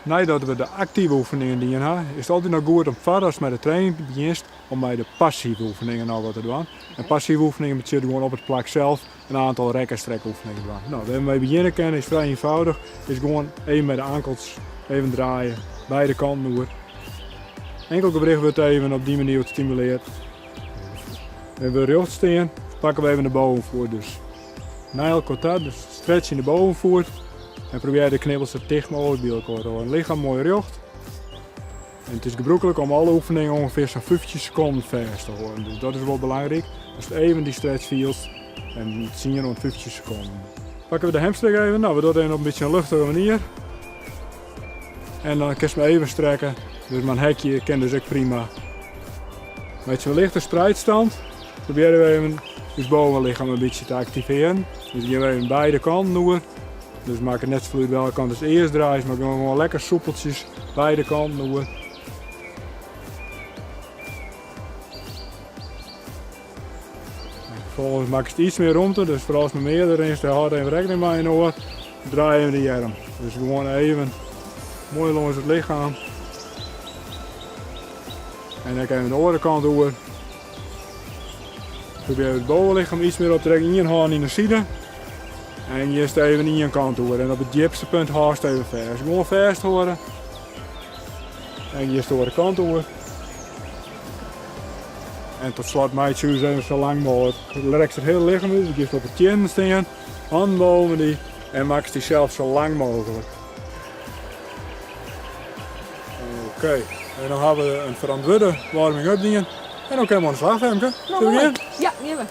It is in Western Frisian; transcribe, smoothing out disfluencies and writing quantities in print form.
Neidat we de aktive oefeningen dien ha, is it altyd noch goed om foardatst mei de training begjinst om mei de passive oefeningen noch wat te dwaan. En passive oefeningen betsjut gewoan op it plak sels in oantal rek- en strekoefeningen dwaan. No, wêr't we mei begjinne kinne is frij ienfâldich, is gewoan even mei de ankels even draaie, beide kanten oer. Enkelgewricht wurdt even op dy manier wat stimuleard. En we rjocht stean, pakke we even de bovenfoet. Dus nei elkoar ta, dus stretch yn de bovenfoet. En probearje de knibbels sa ticht mooglik by elkoar te hâlden. Lichem moai rjocht. En it is gebrûklik om alle oefeningen ûngefear sa'n 15 sekonden fêst te hâlden. Dus dat is wol belangryk, datst even dy stretch fielst en 10 oant 15 sekonden. Pakke we de hamstring even, no we dogge it even op in bytsje in luchtige manier. En dan kinst 'm even strekke, dus mei in hekje kin dus ek prima. Meitsje we lichte spreidstand, probearje we even ús bovenlichem in bytsje te aktivearjen. Dus gean we even beide kanten oer. Dus makket net safolle út welke kant ast earst draaist, mar gewoan lekker soepeltsjes beide kanten oer. En vervolgens makkest iets mear romte, dus foaral ast mei meardere rinst, hâld even rekkening mei inoar. Draai even de earm. Dus gewoan even moai lâns it lichem. En dan even de oare kant oer. Probearje it bovenlichem iets mear op te trekken. Ien hân yn de side. En just even ien kant oer. En op it djipste punt hâldst even fêst. Gewoan fêsthâlde. En just de oare kant oer. En tot slot meitsje ús even sa lang mooglik. Rekst it hiele lichem út. Dus giest op de teannen stean. Hannen boven dy. En makkest dysels sa lang mooglik. Oké, en dan ha we in ferantwurde warming-up dien. En dan kinne we oan de slach, Femke. Nou, Sille we moai. gean? Ja, gean we.